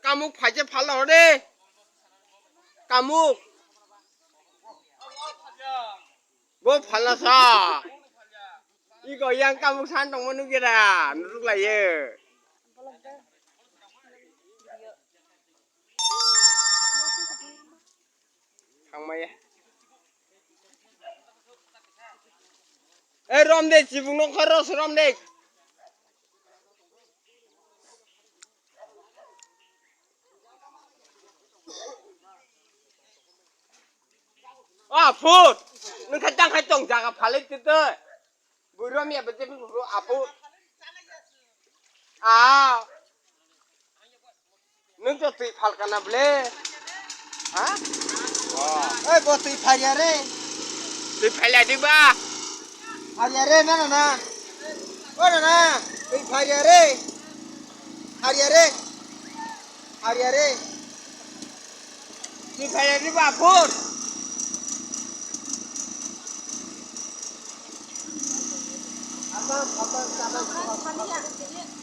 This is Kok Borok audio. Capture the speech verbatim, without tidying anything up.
Kamuk phaikhe phalna hor de. Kamuk. Bo phalna sa. Iko yang kamuk san tongma nukya da. Nuruk laiye. Thangmaya. Eh, rom de, chibung nokha ros rom de. Ah, phut. Nung kha tang khai tong jaga phalai tete. Bui rom ya bete bro apu. Ah. Nung to twi phal kana ble? Ha? Oi, bo twi pharia re. Twi phaila di ba. Pharia re, na, na, na. O, na, na. Twi pharia re. Pharia re. Pharia re. Twi phaila di ba, phun. Apa, apa, apa, apa.